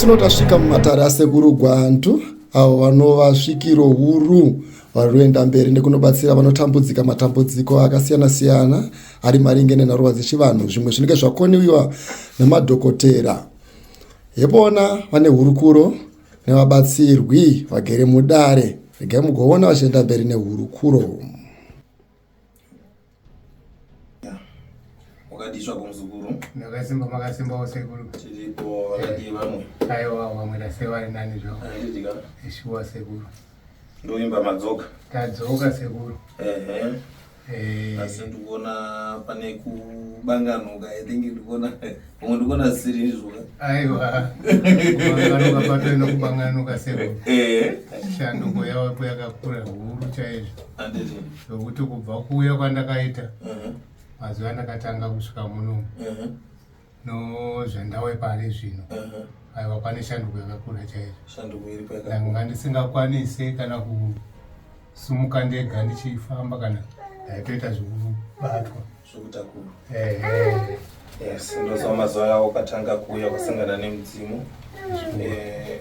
Nhasi uno tasvika mumatare aSekuru Gwantu avo vanova svikiro huru vari mberi nekunobatsira vanotambudzika matambudziko akasiyana siyana ari maringe nenharuwa dzechivanhu zvimwe zvinenge zvakoniwa nemadhokotera. Hepona vane hurukuro nevabatsirwi vagere mudare. Regai mugoona vachienda mberi nehurukuro. Wakadii zvako muzukuru? Ndakasimba, makasimbawo sekuru? Tiripo, vakadii vamwe? Aiwa, vamwe tase vari nani zvavo. Handitika. Shuwa sekuru. Ndoimba madzoka. Tadzoka sekuru. Ehe. Eh, Asi ndikuona pane kubanganuka. I think ndikuona pamwe ndikuona zvisiri izvo. Aiwa. Kubanganuka patoi nokubanganuka sekuru. Eh. Shanduko yavapo yakakura huru chaizvo. Handiti. Zvokuti kubva kuuya kwandakaita mazuva andakatanga kusvika muno no zvandawe pari zvino. Aiwa, pane shanduko yakakura chaizvo. Shanduko iri pakakura. Ndanga ndisingakwanise kana kusumuka ndega ndichifamba, kana ndaitoita zvekubatwa. Zvekutakura. Ehe. Yes, ndoziva mazuva avo ukatanga kuuya ukasangana nemudzimu.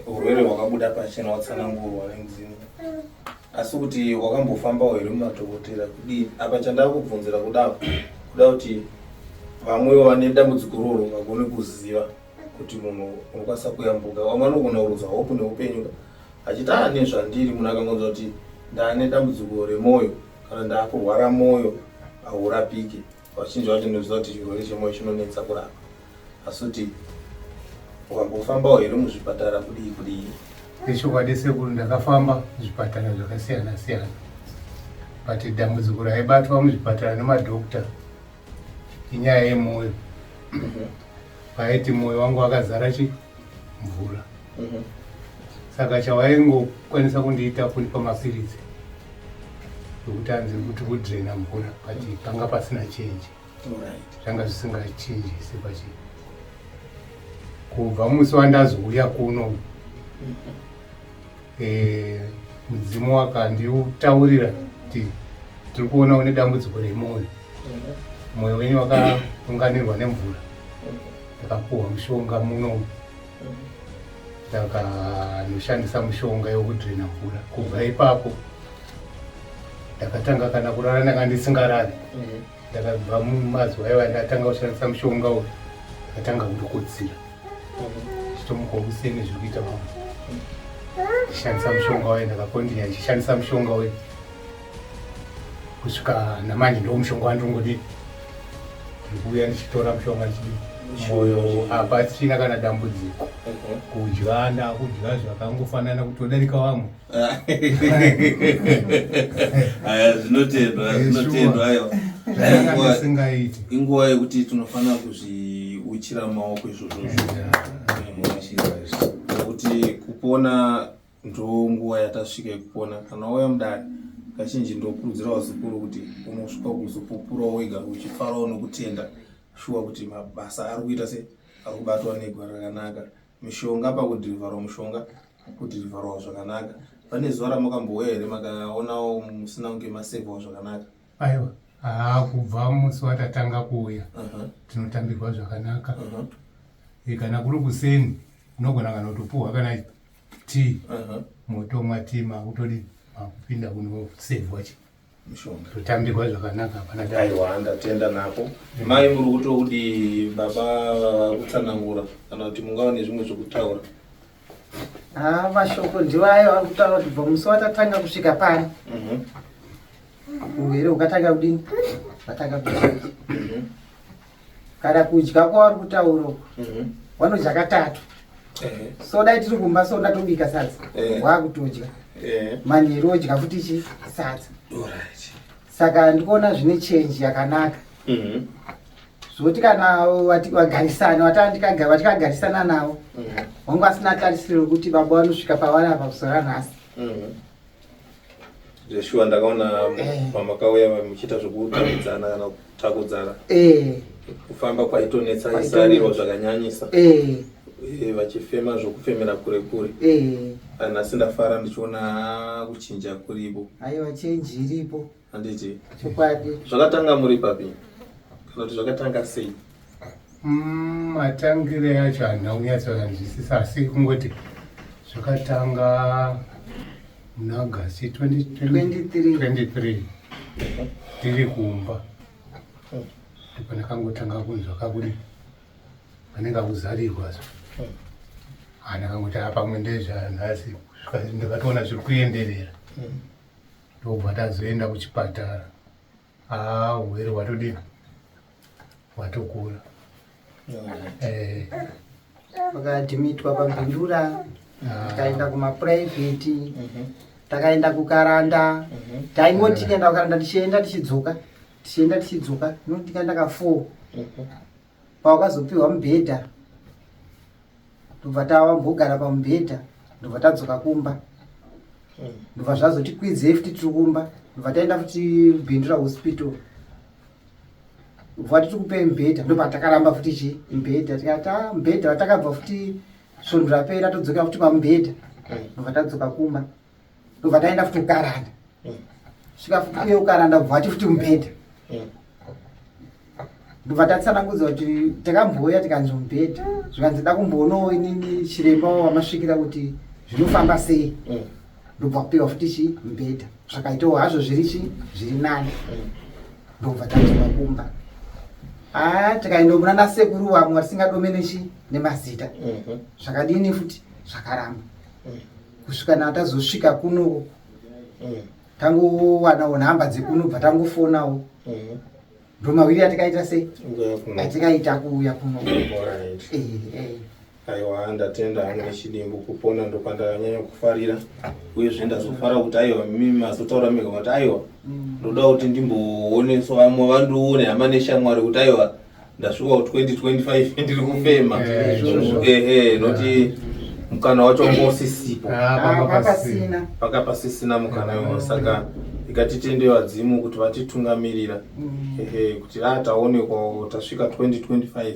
Urwere hwakabuda pachena watsanangurwa nemudzimu. Asi kuti wakambofambawo here mumadhokotera kudii? Apa chandava kubvunzira kuda kuti vamwewo vane dambudziko roro vagone kuziva kuti munhu unokwanisa kuyambuka. Vamwe vanogona kurudza hope neupenyu achiti a nezvandiri. Munhu akangonzwa kuti ndaane dambudziko remwoyo kana ndaakurwara mwoyo haurapike, vazhinji vacho ndinoziva kuti chirwere chemwoyo chinonetsa kurapa. Asi kuti wakambofambawo here muzvipatara kudii kudii? Nechokwadi sekuru, ndakafamba muzvipatara zvakasiyana siyana, but dambudziko raibatwa muzvipatara nemadhokta inyaya yemwoyo. Vaiti mwoyo wangu wakazara chi mvura, saka chawaingokwanisa kundiita kundipa mapiritsi ekuti anzi kuti kudrena mvura, but panga pasina change. Zvanga zvisingachinji sepachi kubva musi wandazouya kuno. Mudzimu wakandiutaurira kuti tiri kuona une dambudziko remwoyo, mwoyo wenyu wakaunganirwa nemvura. Ndakapuhwa mushonga muno, ndakanoshandisa mushonga yokudrena mvura. Kubva ipapo ndakatanga kana kurara ndanga ndisingarari. Ndakabva mumazuva aiwa ndatanga kushandisa mushonga uyu, ndakatanga kutokotsira, chitomuka kuseni zviri kuita vamwe ndichishandisa mushonga uyu. Ndakakondinya ndichishandisa mushonga uyu kusvika namanje. Ndo mushonga wandingodii, ndiri kuuya ndichitora mushonga ndichidii, mwoyo hapachina kana dambudziko. Kudya ndakudya zvakangofanana kutodarika vamwe. Aya, zvinotendwa, zvinotendwa. Aiwa, Zvanga ndisingaiti. Inguva yekuti tinofanira kuzviuchira mumaoko izvozvozvo, nekuti kupona ndo nguva yatasvika yekupona. Kana wauya mudare kazhinji ndokurudzira vazukuru kuti unosvika kuzopupurawo wega uchifarawo nokutenda shuwa kuti mabasa ari kuita se ari kubatwa negwa rakanaka, mishonga pakudhirivharwa, mushonga kudhirivharwa zvakanaka. Pane zuva ramakambouya here makaonawo musina kunge masevhawo zvakanaka? Aiwa, haa, kubva musi watatanga kuuya tinotambirwa zvakanaka. Kana kuri kuseni unogona kana kutopuhwa kana tii, motomwa tii, makutodi makupinda kunosevhwa chi mishonga. Totambirwa zvakanaka, hapana. Aiwa, ndatenda napo. Mai, muri kutokudi baba vakutsanangura kana kuti mungava nezvimwe zvokutaura? Ha, mashoko ndiwo ayo ari kutaura kuti bva musi watatanga kusvika pano urwere hukatanga kudini, hwatanga kuchinja. Kana kudya kwavari kutaura uku, vanodya katatu. So dai tiri kumba, so ndatobika sadza, wakutodya manheru, odya futi chi sadza. Saka ndikuona zvine change yakanaka, zvoti kana vagarisana vatikagarisana navo, vangu vasina tarisiro yekuti baba vanosvika pavari apa kuzora nhasi. Zveshuwa, ndakaona pamakauya muchiita zvokutakudzana kana kutakudzana. Kufamba kwaitonetsa, isarirwa zvakanyanyisa. Vachifema zvokufemera kure kure. Nhasi ndafara ndichiona kuchinja kuripo. Aiwa, change iripo. Handiti? Chokwadi. Zvakatanga muri papi kana kuti zvakatanga sei? Matangire acho handina kunyatsoanzwisisa, asi kungoti zvakatanga muna August 2023 tiri kumba, ndipo ndakangotanga kunzwa kakuti panenge akuzarirwa so. Ndakangoti pamwe ndezvanhasi, ndikatoona zviri kuenderera, ndobva tazoenda kuchipatara. Urwere hwatodini, hwatokura. Vakaadhimitwa paBindura, tikaenda kumaprivate, takaenda kuKaranda. Taingoti tikaenda kuKaranda, tichienda tichidzoka, tichienda tichidzoka, noti tikaenda ka4 pawakazopiwa mubhedha, ndobva tawambogara pamubhedha, ndobva tadzoka kumba, ndobva zvazotikwidzei futi tiri kumba, ndobva taenda futi Bindura Hospital, bva tiri kupei mubhedha, ndobva takaramba futi chi mubhedha, tikati a mubhedha watakabva futi svondo rapera, todzokera futi pamubhedha, ndobva tadzoka kumba, ndobva taenda futi kuKaranda, svika futi uye kuKaranda, bva vati futi mubhedha, ndobva tatsanangudza kuti takambouya tikanzi mubhedha, zvikanzi da kumboonawo inini chiremba wamasvikira kuti zvinofamba sei, ndobva kupiwa futi chi mubhedha, zvakaitawo hazvo zviri chi zviri nani, ndobva tadzoka kumba. A tikaenda muna nasekuru vamwe vatisingadome nechi nemazita, zvakadini futi zvakaramba, kusvika natazosvika kuno, tangowanawo nhamba dzekuno, bva tangofonawo, ndomawiri atikaita sei atikaita kuuya kuno. Aiwa, ndatenda hangu nechidimbu. Kupona ndokwandanyanya kufarira, uyezve ndazofara kuti aiwa, mimi mazotaura mega kuti aiwa, ndoda kuti ndimbooneswa vamwe vandione, hama neshamwari, kuti aiwa, ndasvika ku2025 ndiri kufema. Ehe, noti mukana wacho wanga usisipo. Pasina. Paka pasisina mukana iwoyo, saka ikatitende vadzimu kuti vatitungamirira, ehe, kuti a taonekwa tasvika 2025,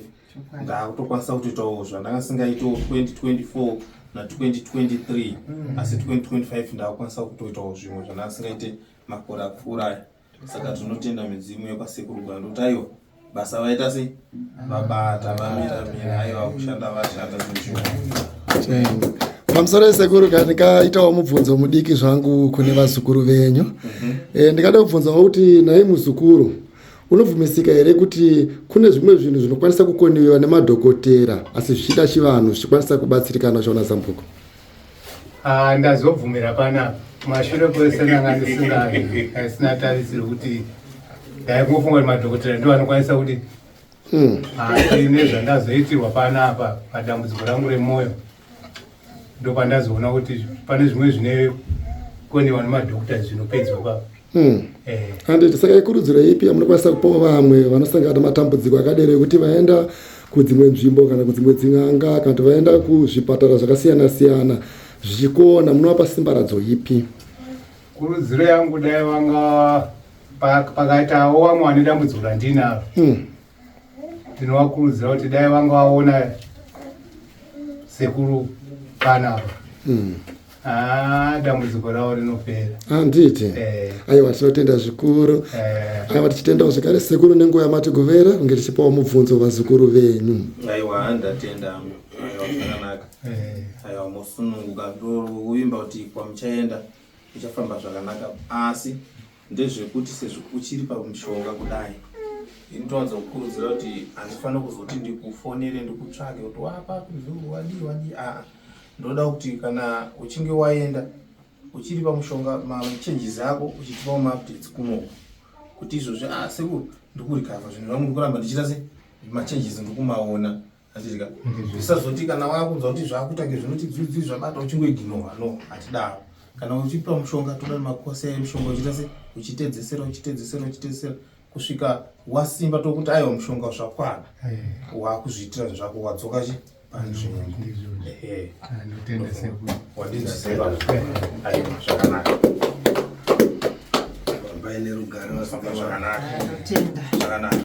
ndakutokwanisa kutoitawo zvandanga singaitawo 2024 na2023, asi 2025 ndakukwanisa kutoitawo zvimwe zvandanga singaite makore apfuura aya. Saka tinotenda midzimu yekwasekuru Gwando kuti aiwa, basa vaita sei, vabata, vamiramira, aiwa, kushanda vashanda zvinhu. Pamusoro yesekuru, kana ndikaitawo mubvunzo mudiki zvangu kune vazukuru venyu, ndingada kubvunzawo kuti nhai muzukuru, unobvumisika here kuti kune zvimwe zvinhu zvinokwanisa kukoniwa nemadhokotera, asi zvichida chivanhu zvichikwanisa kubatsirikana uchiona zambuko? Ah, ndazobvumira panapa. Mashure kwese ndanga ndisina tarisiro kuti, ndaingofunga kuti madhokotera ndo anokwanisa kuti, asi nezvandazoitirwa panapa padambudziko rangu remwoyo, ndopandazoona kuti pane zvimwe zvinekoniwa nemadhokota zvinopedzwa pa. Handiti, saka ikurudziro ipi yamunokwanisa kupawo vamwe vanosangana nematambudziko akadero, ekuti vaenda kudzimwe nzvimbo kana kudzimwe dzin'anga, kana kuti vaenda kuzvipatara zvakasiyana siyana zvichikona, munovapa simbaradzo ipi? Kurudziro yangu, dai vanga pakaitawo vamwe vane dambudziko randinaro, ndinovakurudzira kuti dai vanga vaona sekuru panapa, ah, dambudziko ravo rinopera. Handiti? Aiwa, tinotenda zvikuru. Aiwa, tichitendawo zvekare sekuru nenguva yamatigovera kunge tichipawo mubvunzo vazukuru venyu. Aiwa, ndatenda. Aiwa, zvakanaka. Aiwa, musununguka, ndovimba kuti kwamuchaenda uchafamba zvakanaka, asi ndezvekuti sezvo uchiri pamushonga kudai, ini towanza kukurudzira kuti handifaniri kuzoti ndikufonere, ndikutsvage kuti wapa wadii wadii. Aa, ndoda kuti kana uchinge waenda uchiri pamushonga, machanges ako uchitipawo maupdates kunoku, kuti izvozvi, ah, sekuru, ndikurecover zvinhu zvangu, ndikuramba ndichiita se machanges ndikumaona, achitika zvisazoti kana wakunzwa kuti zvakuita ngezvinoti dzudzi zvabata, uchingoignora. No, hatidaro. Kana uchipiwa mushonga, toda makosi emushonga uchiita se uchitedzesera, uchitedzesera, uchitedzesera kusvika wasimba, tokuti aiwa, mushonga zvakwana, wakuzviitira zvako, wadzoka chi panzvimbo. Ehe. Ndotenda sekuru. Wandinzwisisa? Aiwa, zvakanaka. Fambai nerugare. Famba zvakanaka. Ndotenda. Zvakanaka.